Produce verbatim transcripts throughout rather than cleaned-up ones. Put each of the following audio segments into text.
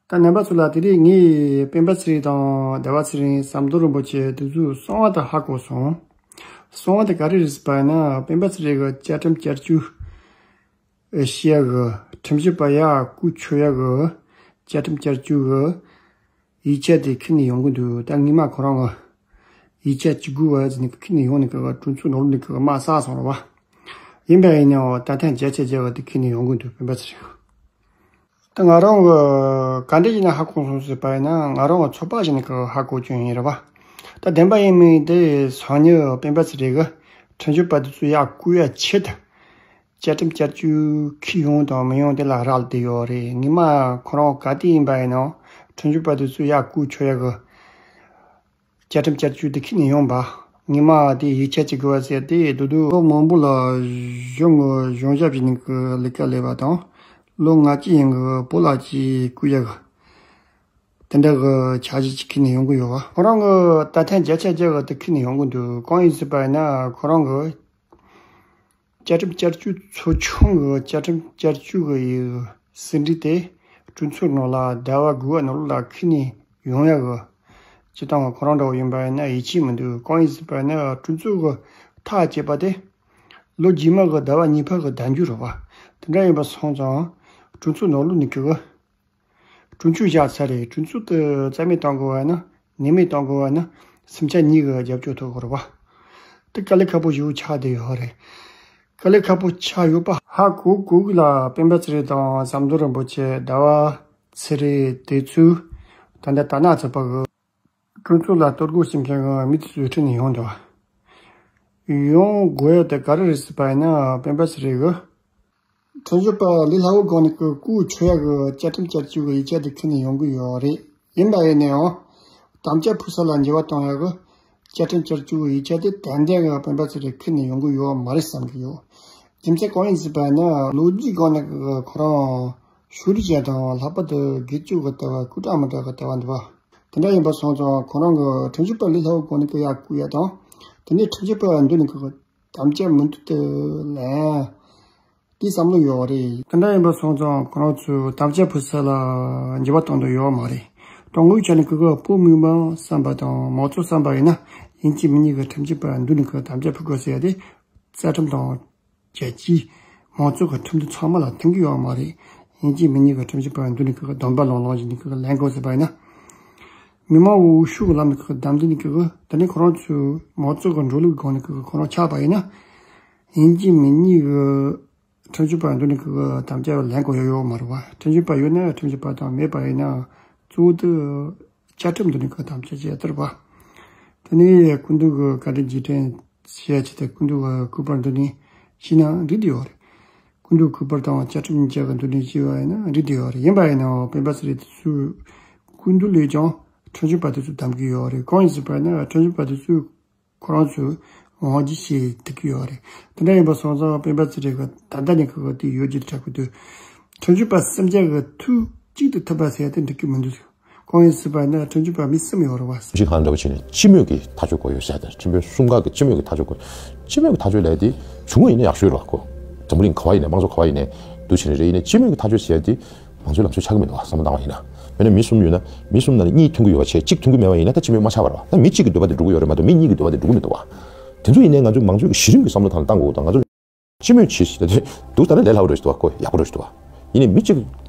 ད་རྣམ་པ་ཚོ་ལ་དེ་རིང་ངས་སྤེན་པ་ཚེ་རིང་དང་ཟླ་བ་ཚེ་རིང་ཟམ་གདོང་རིན་པོ་ཆེ་དེ་ཚོའི་གསང་བ་དེ་ཧ་གོ་སོང་། གསང་བ་དེ་ག་རེ་རེད་ཟེར་བ་ཡིན་ན། སྤེན་པ་ཚེ་རིང་གི་བཅའ་ཁྲིམས་བསྐྱར་བཅོས་བྱེད་ཡག་གི། ཁྲིམས་ཞིབ་པ་ཡར་བསྐོ་ཆོག་ཡག་གི་བཅའ་ཁྲིམས་བསྐྱར་བཅོས་ཀྱི་ཡིག་ཆ་དེ་ཁྱེར་ནས་ཡོང་གི་འདུག་ད་སྔོན་མ་ཁོ་རང་གི་ཡིག་ཆ་བྱེད་དགོས་པ་ཟེར་ནས་ཁྱེར་ནས་ཡོང་ནས་གི་གྲོས་ཚོགས་ནང་ལོགས་ནས་གི་དམག་བསགས་སོང་རེད་བ། ཡིན་པ་ཡིན་ནའང་ད་ཐེངས་བརྒྱ་ཆ་བརྒྱ་གི་དེ་ཁྱེར་ནས་ཡོང་གི་འདུག་སྤེན་པ་ཚེ་རིང་གི། ད་ང་རང་གི་ག་འདྲ་ཡིན་ན་ཧ་གོ་སོང་ཟེར་བ་ཡིན་ན། ང་རང་གི་ཚོད་དཔག་བྱས་ནས་གི་ཧ་གོ་རྒྱུ་ཡིན་རེད་བ། ད་བདེན་པ་ཡིན་མིན་དེ་སང་ཉིན་སྤེན་པ་ཚེ་རིང་གི་ཁྲིམས་ཞིབ་པ་དེ་ཚོ་ཡར་བསྐོ་ཡག་ཆེད་དུ། བཅའ་ཁྲིམས་བསྐྱར་བཅོས་ཁྱེར་ཡོང་དང་མི་ཡོང་དེ་ལ་རག་ལས་བསྡད་ཡོད་རེད། སྔོན་མ་ཁོ་རང་ག་དུས་ཡིན་པ་ཡིན་ནའང་ཁྲིམས་ཞིབ་པ་དེ་ཚོ་ཡར་བསྐོ་ཆོག་ཡག་གི་བཅའ་ཁྲིམས་བསྐྱར་བཅོས་དེ་ཁྱེར་ནས་ཡོང་པ། སྔོན་མ་དེ་ཡིག་ཆ་བྱེད་དགོས་པ་ཟེར་དེ་དུ་དུ་ལོ་མང་པོ་ལ་གཞུང་གི་གཞུང་ཞབས་ཀྱི་ནང་གི་ལས་ཀ་ལས་པ་དང་། ལོ་ལྔ་བཅུ་ཡན་གི་བོད་ལ་ཅིག་བསྐོ་ཡག་གི་དེ་འདྲ་གི་འཆར་གཞི་ཅིག་ཁྱེར་ནས་ཡོང་གི་ཡོད་བ། ཁོ་རང་གི་ད་ཐེངས་བརྒྱ་ཆ་བརྒྱ་གི་དེ་ཁྱེར་ནས་ཡོང་གི་འདུག་གང་ཡིན་ཟེར་བ་ཡིན་ན། ཁོ་རང་གི་བཅའ་ཁྲིམས་བསྐྱར་བཅོས་ཚོ་ཆུང་གི་བཅའ་ཁྲིམས་བསྐྱར་བཅོས་གི་ཡི་ཟིན་བྲིས་དེ་གྲོས་ཚོགས་ནང་ལ་ཟླ་བ་དགུ་བ་ནང་ལ་ཁྱེར་ནས་ཡོང་ཡག་གི། སྤྱིར་བཏང་ཁོ་རང་འདྲ་བོ་ཡིན་པ་ཡིན་ན་ཡིད་ཆེས་མི་འདུག་གང་ཡིན་ཟེར་བ་ཡིན་ན་གྲོས་ཚོགས་གི་ཐག་བཅད་པ་དེ་ལོ་རྗེས་མ་གི་ཟླ་བ་གཉིས་པ་གི་ཟླ་མཇུག་རེད་བ། དེ་འདྲ་ཡིན་པ་སོང་ཙང་གྲོས་ཚོགས་ནང་ལོགས་ནས་གི་གྲོས་ཆོད་བཞག་ཚར་རེད། གྲོས་ཚོགས་དེ་རྩ་མེད་གཏོང་དགོས་པ་ན་ནུས་མེད་གཏོང་དགོས་པ་ན་སེམས་ཅན་གཉིས་ཀྱི་རྒྱབ་སྐྱོར་ཐོབ་དགོས་རེད་བ། དེ་དཀའ་ལས་ཁག་པོ་ཞེ་པོ་ཆགས་བསྡད་ཡོད་རེད། དཀའ་ལས་ཁག་པོ་ཆགས་ཡོད་པ་ཧ་གོ་གོ་གི་ལ། སྤེན་པ་ཚེ་རིང་དང་ཟམ་གདོང་རིན་པོ་ཆེ། ཟླ་བ་ཚེ་རིང་དེ་ཚོས་ད་ལྟ་དར་ནག་ཚོགས་པ་གི་གྲོས་ཚོགས་ལ་གཏོར་རྒོལ་བྱེད་མཁན་གྱི་མི་དེ་ཚོའི་ཁྲིད་ནས་ཡོང་འདུག་ཡོང་དགོས་ཡག་དེ་ག་རེ་རེད་ཟེར་བ་ཡིན་ན། སྤེན་པ་ཚེ་རིང་གི་ཁྲིམས་ཞིབ་པ་ལས་སླ་བོའི་སྒང་ནས་གི་བསྐོ་ཆོག་ཡག་གི་བཅའ་ཁྲིམས་བསྐྱར་བཅོས་ཀྱི་ཡིག་ཆ་དེ་ཁྱེར་ནས་ཡོང་གི་ཡོད་རེད། ཡིན་པ་ཡིན་ནའང་དམ་བཅའ་ཕུལ་ས་ལ་འགྱུར་བ་གཏོང་ཡག་གི་བཅའ་ཁྲིམས་བསྐྱར་བཅོས་ཀྱི་ཡིག་ཆ་དེ་ཏན་ཏན་གི་སྤེན་པ་ཚེ་རིང་ཁྱེར་ནས་ཡོང་གི་ཡོད་མ་རེད་བསམ་གི་ཡོད། རྒྱུ་མཚན་གང་ཡིན་ཟེར་བ་ན་ལོ་རྒྱུས་སྒང་ནས་གི་ཁོ་རང་ཕྱོགས་རིས་ཅན་དང་ལྷག་པར་དུ་སྒེར་གཅོད་ཀྱི་ལྟ་བ་སྐུ་དྲག་མི་དྲག་གི་ལྟ་བ་འདུག་བ། དེ་འདྲ་ཡིན་པ་སོང་ཙང་ཁོ་རང་གི་ཁྲིམས་ཞིབ་པ་ལས་སླ་བོའི་སྒང་ནས་གི་ཡར་བསྐོ་ཡག་དང་། དེ་ནས་ཁྲིམས་ཞིབ་པ་མདུན་ནས་གི་དམ་བཅའ་མུ་མཐུད་དུ་ལེན་དེ་བསམ་བློ་ཡོད་རེད། དེ་འདྲ་ཡིན་པ་སོང་ཙང་ཁོ་རང་ཚོས་དམ་བཅའ་ཕུལ་ས་ལ་འགྱུར་བ་གཏོང་འདོད་ཡོད་མ་རེད། དང་པོའི་ཆ་ནས་ཁོ་གི་བོད་མི་མང་བསམ་པ་དང་མང་གཙོ་བསམ་པ་ཡིན་ན། ཡིན་གཅིག་མིན་གཉིས་ཀྱི་ཁྲིམས་ཞིབ་པ་མདུན་ནས་ཁོ་དམ་བཅའ་ཕུལ་དགོས་ཟེར་ཡ་དེ་རྩ་ཁྲིམས་དང་རྒྱལ་སྤྱིའི་མང་གཙོ་གི་ཁྲིམས་དེ་ཚང་མ་ལ་མཐུན་གྱི་ཡོད་མ་རེད། ཡིན་གཅིག་མིན་གཉིས་ཀྱི་ཁྲིམས་ཞིབ་པ་མདུན་ནས་ཁོ་གི་སྡོམ་པ་ལོང་ལོང་བྱས་ནས་ཁོ་གི་ལེན་དགོས་ཟེར་བ་ཡིན་ན། མི་མང་འོས་ཤོག་གི་ལམ་ནས་ཁོ་གི་བདམས་ཏེ་ནས་ཁོ་གི་དེ་ནས་ཁོ་རང་ཚོའི་མང་གཙོ་གི་འགྲོ་ལུགས་སྒང་ནས་ཁོ་གི་ཁོ་རང་ཆགས་པ་ཡིན་ན། ཡིན་གཅིག་མིན་གཉིས་ཀྱི་ཁྲིམས་ཞིབ་པ་མདུན་ནས་ཁོ་གི་དམ་བཅའ་ལེན་དགོས་ཡ་ཡོད་མ་རེད་བ། ཁྲིམས་ཞིབ་པ་ཡོད་ན་ཁྲིམས་ཞིབ་པ་དང་མེད་པ་ཡིན་ན་གཙོ་བོ་དེ་བཅའ་ཁྲིམས་མདུན་ནས་ཁོ་དམ་བཅའ་བྱས་ཡ་དེ་རེད་བ། དེ་ནས་སྐུ་མདུན་གྱི་བཀའ་དྲིན་རྗེས་དྲན་བྱས་ཡ་ཆེད་དུ་སྐུ་མདུན་གྱི་སྐུ་པར་མདུན་ནས་ཤི་ན་འགྲིག་བསྡད་ཡོད་རེད། སྐུ་མདུན་སྐུ་པར་དང་བཅའ་ཁྲིམས་གཉིས་ཀ་གི་མདུན་ནས་ཤི་བ་ཡིན་ན་འགྲིག་བསྡད་ཡོད་རེད། ཡིན་པ་ཡིན་ནའང་སྤེན་པ་ཚེ་རིང་དེ་ཚོའི་སྐུ་མདུན་ལས་ཀྱང་ཁྲིམས་ཞིབ་པ་དེ་ཚོ་གདམ་གྱི་ཡོད་རེད། གང་ཡིན་ཟེར་བ་ཡིན་ན་ཁྲིམས་ཞིབ་པ་དེ་ཚོས་ཁོ་རང་ཚོའི་དབང་སྒྱུར་བྱེད་ཐུབ་ཀྱི་ཡོད་རེད། དེ་འདྲ་ཡིན་པ་སོང་ཙང་སྤེན་པ་ཚེ་རིང་གི་ད་ལྟ་ནས་ཁོ་གི་དེ་ཡོད་རྒྱུ་དེ་དྲག་པོ་འདུག་ཁྲིམས་ཞིབ་པ་སུམ་བརྒྱ་གི་ཐུགས་གཅིག་ཏུ་ཐུབ་པ་ཟེར་ཡ་དེ་འགྲིག་གི་མི་འདུག་གང་ཡིན་ཟེར་བ་ཡིན་ན་ཁྲིམས་ཞིབ་པ་མི་གསུམ་ཡོད་རེད་བ། སྤྱི་ཁང་འདྲ་བོ་བྱས་ནས་སྤྱི་མོས་ཀྱི་ཐག་གཅོད་དགོས་ཡོད་ཟེར་ཏེ། ཁྲིམས་དཔོན་གསུམ་ཀ་གི་སྤྱི་མོས་ཀྱི་ཐག་གཅོད་དགོས། སྤྱི་མོས་ཀྱི་ཐག་གཅོད་ལས་དེ་བྱུང་བ་ཡིན་ན་ཡག་ཤོས་རེད་བ། ཁོ་འཛམ་བུ་གླིང་ག་བ་ཡིན་ནའི་དམངས་གཙོ་ག་བ་ཡིན་ནའི་འདུག་བྱས་ནས་རེད། ཡིན་ནའི་སྤྱི་མོས་ཀྱི་ཐག་གཅོད་ཟེར་ཡ་དེ་མང་གཙོའི་ལམ་སྲོལ་ཆགས་ཀྱི་མི་འདུག་བ། བསམ་བློ་བཏང་བ་ཡིན་ན། དཔེར་ན་མི་གསུམ་ཡོད་ན་མི་གསུམ་ནང་ནས་གཉིས་མཐུན་གྱི་ཡོད་པ་བྱས་གཅིག་མཐུན་གྱི་མེད་པ་ཡིན་ན་ད་སྤྱི་མོས་མ་ཆགས་པ་རེད་བ། ད་མི་གཅིག་གི་འདོད་པ་དེ་འགྲུབ་ཀྱི་ཡོད་རེད་མ་གཏོགས་མི་གཉིས་ཀྱི་འདོད་པ་དེ་འགྲུབ་ཀྱི་མི་འདུག་བ། དེ་ཚོ་ཡིན་ནའི་ང་ཚོ་མང་གཙོའི་གཞི་རིམ་གྱི་བསམ་བློ་ཐང་ལ་བཏང་དགོས་དང་། ང་ཚོ་སྤྱི་མོས་བྱེད་ཟེར་དེ་འདུག་ད་ནི་ལས་སླ་པོ་འདྲ་ཞིག་འདུག་བ། ཁོ་ཡག་པོ་འདྲ་ཞིག་འདུག་བ། ཡིན་ནའི་མི་གཅིག་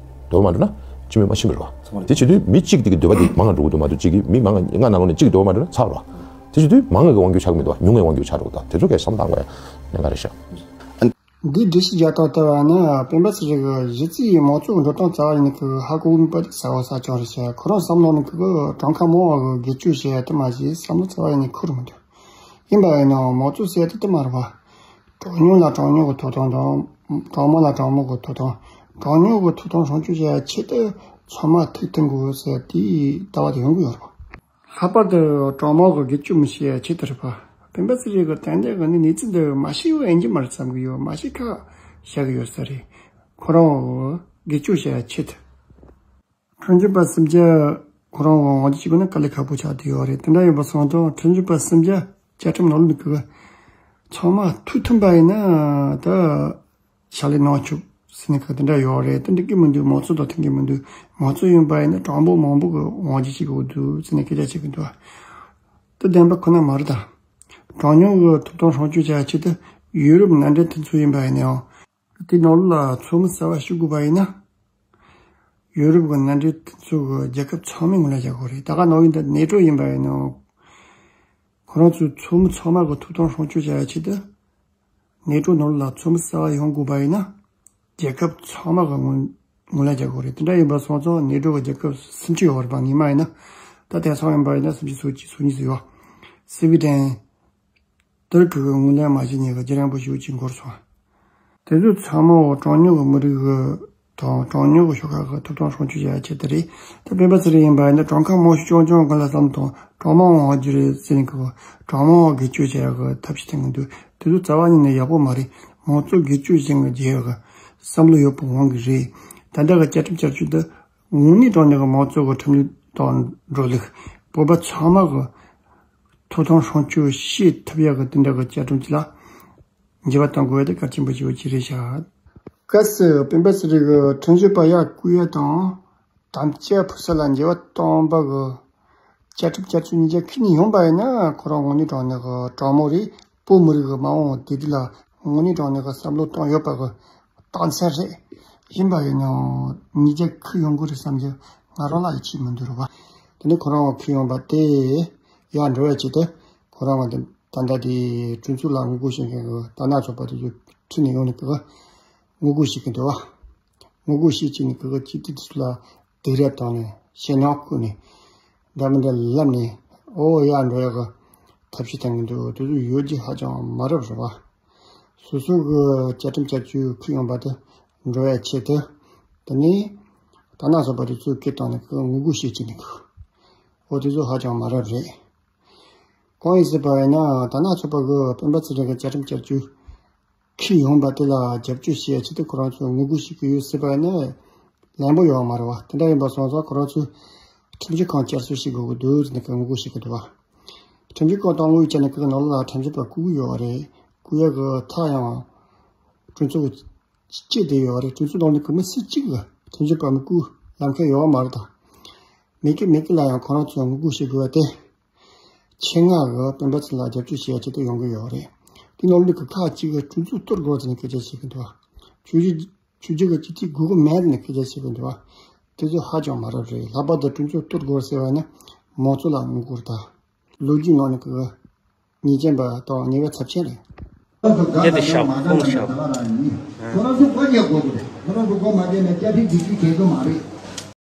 འདོད་པ་མ་འགྲུབ་ན་སྤྱི་མོས་མ་ཕྱིན་པ་རེད་བ། དེ་བྱེད་དུས་མི་གཅིག་དེ་གི་འདོད་པ་དེ་མང་ང་འགྲོ་གི་འདུག་མ་གཏོགས་གཅིག་གི་མི་མང་ང་ལྔ་ནང་ལོགས་ནས་གཅིག་གི་འདོད་པ་མ་འགྲུབ་ན་ཚར་བ། དེ་བྱེད་དུས་མང་ང་གི་དབང་སྒྱུར་ཆགས་ཀྱི་མི་འདུག་བ། ཉུང་ངའི་དབང་སྒྱུར་ཆགས་འགྲོ་གི་འདུག་དེ་ཚོ་གས་བསམ་བློ་བཏང་དགོས་ཡ་གནད་འགག་རེད་ཤག་འདིའི་སྒྲིག་གཞི་རྒྱག་སྟངས་ལྟ་བ་ནི་སྤེན་པ་ཚེ་རིང་གི་གཞི་རྩའི་མང་གཙོའི་འགྲོ་སྟངས་རྩ་བ་ཉིད་ནས་ཧ་གོ་མེད་པ་དེ་གསལ་པོ་གསལ་རྐྱང་རེད་ཤག་ཁོ་རང་བསམ་བློ་ནང་གི་གྲངས་ཀ་མང་བ་གི་སྒེར་གཅོད་བྱེད་ཡ་དེ་མ་གཏོགས་བསམ་བློ་རྩ་བ་ཉིད་ནས་འཁོར་མི་འདུག་ཡིན་པ་ཡིན་ནའང་མང་གཙོ་ཟེར་ཡ་དེ་དེ་མ་རེད་པ། གྲངས་ཉུང་ལ་གྲངས་ཉུང་གི་ཐོབ་ཐང་དང་། གྲངས་མང་ལ་གྲངས་མང་གི་ཐོབ་ཐང་། གྲངས་ཉུང་གི་ཐོབ་ཐང་སྲུང་སྐྱོབ་བྱེད་ཡ་ཆེད་དུ་ཚང་མ་ཐུགས་མཐུན་དགོས་ཟེར་དེའི་ལྟ་བ་དེ་ཡོང་གི་ཡོད་རེད་པ། ལྷག་པར་དུ་གྲངས་མང་གི་སྒེར་གཅོད་མི་བྱེད་ཡ་ཆེད་དུ་རེད་པ། སྤེན་པ་ཚེ་རིང་གིས་ཏན་ཏན་གི་ནི་གནས་ཚུལ་འདི་མ་ཤེས་པ་ཡིན་གྱི་མ་རེད་བསམ་གི་ཡོད། མ་ཤེས་ཁ་བཤད་གི་ཡོད་ས་རེད། ཁོ་རང་སྒེར་གཅོད་བྱེད་ཡ་ཆེད་དུ། ཁྲིམས་ཞིབ་པ་སུམ་བརྒྱ་ཁོ་རང་དབང་སྒྱུར་བྱེད་དགོས་ན་དཀའ་ལས་ཁག་པོ་ཆགས་བསྡད་ཡོད་རེད། དེ་འདྲ་ཡིན་པ་སོང་ཙང་ཁྲིམས་ཞིབ་པ་སུམ་བརྒྱ་བཅའ་ཁྲིམས་ནང་ལོགས་ཀྱི་ཚང་མ་ཐུགས་མཐུན་པ་ཡིན་ན་ད་ཕྱག་ལས་གནང་ཆོག་ ཟེར་ནས་ག་དེ་འདྲ་ཡོད་རེད། དེ་འགྲིག་གི་མི་འདུག་མང་གཙོ་དང་མཐུན་གི་མི་འདུག་མང་གཙོ་ཡིན་པ་ཡིན་ན་གྲངས་འབོར་མང་པོ་གི་དབང་སྒྱུར་བྱེད་དགོས་འདུག་ཟེར་ནས་སྐད་ཆ་བྱེད་ཀྱི་འདུག་དེ་བདེན་པ་ཁོ་ན་མ་རེད་ད། གྲངས་ཉུང་གི་ཐོབ་ཐང་སྲུང་སྐྱོབ་བྱ་ཆེད་དུ་ཡུ་རོབ་མནའ་འབྲེལ་མཐུན་ཚོགས་ཡིན་པ་ཡིན་ན་ཡང་། དེའི་ནང་ལོགས་ལ་ཚོགས་མི་གསར་པ་ཞུགས་དགོས་པ་ཡིན་ན། ཡུ་རོབ་ཀྱི་མནའ་འབྲེལ་མཐུན་ཚོགས་ཀྱི་རྒྱལ་ཁབ་ཚང་མས་ངོས་ལེན་བྱ་དགོས་རེད། ད་ག་ནང་བཞིན་དུ་ནེ་ཊོ་ཡིན་པ་ཡིན་ནའང་། ཁོ་རང་ཚོའི་ཚོགས་མི་ཚང་མ་གི་ཐོབ་ཐང་སྲུང་སྐྱོབ་བྱ་ཡ་ཆེད་དུ། ནེ་ཊོ་ནང་ལ་ཚོགས་མི་གསར་པ་ཡོང་དགོས་པ་ཡིན་ན། རྒྱལ་ཁབ་ཚང་མ་གི་ངོས་ངོས་ལེན་བྱ་དགོས་རེད། དེ་འདྲ་ཡིན་པ་སོང་ཙང་ནེ་ཊོ་གི་རྒྱལ་ཁབ་སུམ་ཅུ་ཡོད་རེད་པ། སྔོན་མ་ཡིན་ན། ད་དེང་སང་ཡིན་པ་ཡིན་ན་སུམ་ཅུ་སོ་གཅིག་སོ་གཉིས་ཙམ་ཡོད། སི་ཝི་ཌེན། ཏུར་ཀི་གི་ངོས་ལེན་མ་བྱས་ནས་རྒྱུན་རིང་པོ་ཞིག་ཅིག་འགོར་སོང་། དེ་ཚོ་ཚང་མ་འོ་གྲངས་ཉུང་གི་མི་རིགས་ཀྱི་དང་གྲངས་ཉུང་གི་ཤོག་ཁག་གི་ཐོབ་ཐང་སྲུང་སྐྱོབ་བྱ་ཡ་ཆེད་དུ་རེད། ད་སྤེན་པ་ཚེ་རིང་ཡིན་པ་ཡིན་ན་གྲངས་ཀ་མང་ཤོས་རྐྱང་རྐྱང་གི་ལ་བསམ་དང་གྲངས་མང་བ་རྒྱུ་རེད་ཟེར་ནས་གི་གྲངས་མང་བ་སྒེར་གཅོད་བྱ་ཡ་གི་ཐབས་ཤེས་བསྟེན་གི་འདུག་དེ་ཚོ་རྩ་བ་ཉིད་ནས་ཡག་པོ་མ་རེད། མང་གཙོ་སྒེར་གཅོད་བྱེད་མཁན་རྒྱལ་ཡོད་གི་བསམ་བློ་ཡོད་པའི་དབང་གིས་རེད། ད་ལྟ་གི་བཅའ་ཁྲིམས་བསྐྱར་བཅོས་འདི་དངོས་གནས་དྲང་གནས་ཀྱི་མང་གཙོ་གི་ཁྲིམས་ལུགས་དང་འགྲོ་ལུགས། བོད་པ་ཚང་མ་གི་ཐོབ་ཐང་སྲུང་སྐྱོབ་བྱེད་ཐུབ་ཡག་གི་དེ་འདྲ་གི་བཅའ་ཁྲིམས་ཅིག་ལ་འགྱུར་བ་གཏོང་དགོས་ཡ་དེ་གལ་ཆེན་པོ་ཞིག་ཡོད་ཀྱི་རེད་ཤག་གལ་སྲིད་སྤེན་པ་ཚེ་རིང་གི་ཁྲིམས་ཞིབ་པ་ཡར་བསྐོ་ཡ་དང་དམ་བཅའ་ཕུལ་ས་ལ་འགྱུར་བ་གཏོང་པ་གི་བཅའ་ཁྲིམས་བསྐྱར་བཅོས་ཉིས་བརྒྱ་ཁ་གཉིས་ཡོང་པ་ཡིན་ན། ཁོ་རང་དངོས་གནས་དྲང་གནས་ཀྱི་དྲང་མོ་རེད། བོད་མི་རིགས་ཀྱི་མ་འོངས་བདེ་སྡུག་ལ་དངོས་གནས་དྲང་གནས་ཀྱི་བསམ་བློ་གཏོང་ཡོད་པ་གི་རྟགས་མཚན་རེད། ཡིན་པ་ཡིན་ནའང་ཉིས་བརྒྱ་ཁ་ཡོང་གི་རེད་བསམ་རྒྱུ་ང་རང་ལ་ཡིད་ཆེས་མི་འདུག་རེད་པ། དེ་ནས་ཁོ་རང་ཁ་ཡོང་པ་དེ་ཡར་འགྲོ་བའི་ཆེད་དུ་ཁོ་རང་ད་ལྟ་དེ་གྲོས་ཚོགས་ལ་ངོ་རྒོལ་བྱེད་མཁན་གྱི་དར་ནག་ཚོགས་པ་དེ་ཚོ་ཁྲིད་ནས་ཡོང་ནས་གི་ངོ་རྒོལ་བྱེད་ཀྱི་འདུག་པ། ངོ་རྒོལ་བྱེད་ཀྱི་ནི་གི་སྤྱི་འཐུས་དེ་ཚོ་ལ་སྡིགས་ར་བཏང་ནས་ཞེད་སྣང་བསྐུལ་ནས་འདྲ་མི་འདྲ་ལབ་ནས་ཨོ་ཡར་འགྲོ་ཡག་གི་ཐབས་ཤེས་བསྟེན་གྱི་འདུག་དེ་ཚོ་ཡོད་རྒྱུ་ཧ་ཅང་མ་རབས་རེད་པ། སོ་སོ་གི་བཅའ་ཁྲིམས་བསྐྱར་བཅོས་ཁུར་ཡོང་པ་དེ་འགྲོ་ཡག་ཆེད་དུ། དེ་ནས་དར་ནག་ཚོགས་པ་དེ་ཚོས་སྐད་བཏང་ནས་ངོ་རྒོལ་བྱེད་ཀྱི་འདུག་ཨོ་དེ་ཚོ་ཧ་ཅང་མ་རབས་རེད། གང་ཡིན་ཟེར་བ་ཡིན་ན་དར་ནག་ཚོགས་པ་གི་སྤེན་པ་ཚེ་རིང་གི་བཅའ་ཁྲིམས་བསྐྱར་བཅོས་ཁུར་ཡོང་པ་དེ་ལ་རྒྱབ་སྐྱོར་བྱེད་ཡ་ཆེད་དུ་ཁོ་རང་ཚོས་ངོ་རྒོལ་བྱེད་ཀྱི་ཡོད་ཟེར་བ་ཡིན་ན་ལན་པོ་ཡོད་མ་རེད་པ། དེ་འདྲ་ཡིན་པ་སོང་ཙང་ཁོ་རང་ཚོས་ཁྲིམས་ཞིབ་ཁང་བསྐྱར་གསོ་བྱེད་དགོས་ཀྱི་འདུག་ཟེར་ནས་ངོ་རྒོལ་བྱེད་ཀྱི་འདུག་པ། ཁྲིམས་ཞིབ་ཁང་དང་དངོས་ཡོད་ཆ་ནས་ཁོའི་ནང་ལ་ཁྲིམས་ཞིབ་པ་བསྐོ་གི་ཡོད་པ་རེད། བསྐོ་ཡག་གི་ཐག་ཡང་གྲོས་ཚོགས་བཅད་བསྡད་ཡོད་རེད། གྲོས་ཚོགས་ནང་ནས་གི་མི་སུ་གཅིག་གིས་ཁྲིམས་ཞིབ་པ་མི་བསྐོ་ལབ་མཁན་ཡོད་མ་རེད་ད། མེད་ཀི་མེད་ཀི་ལ་ཡང་ཁོ་རང་ཚོས་ངོ་རྒོལ་བྱེད་དགོས་པ་དེ། ཆེད་མངགས་ཀྱིས་སྤེན་པ་ཚེ་རིང་ལ་རྒྱབ་སྐྱོར་བྱེད་ཡ་ཆེད་དུ་ཡོང་གི་ཡོད་རེད། དེ་ནང་ལོགས་ཀྱི་ཁག་ཅིག་གིས་གྲོས་ཚོགས་གཏོར་དགོས་ཟེར་ནས་སྐད་ཆ་བཤད་ཀྱི་འདུག་ཆོས་བརྒྱུད་ཆོས་བརྒྱུད་ཀྱི་སྤྱི་འཐུས་དགོས་ཀྱི་མེད་ཟེར་ནས་སྐད་ཆ་བཤད་ཀྱི་འདུག་དེ་ཚོ་ཧ་ཅང་མ་རབས་རེད། ལྷག་པར་དུ་གྲོས་ཚོགས་གཏོར་དགོས་ཟེར་བ་ནི་མང་གཙོ་ལ་ངོ་རྒོལ་དང་། ལོ་རྒྱུས་ནང་ནས་ཀྱི་ཉེས་ཅན་པ་དང་ཉེས་པ་ཚབས་ཆེན་རེད། དེ་དེ་ཤག་ཁོང་ཤག་ཁོ་རང་ཚོ་སྒོ་རྒྱག་དགོས་རེད། ཁོ་རང་ཚོ་སྒོ་མ་རྒྱག་ན་བཅའ་ཁྲིམས་འཛིན་སྐྱོང་བྱེད་དགོས་མ་རེད།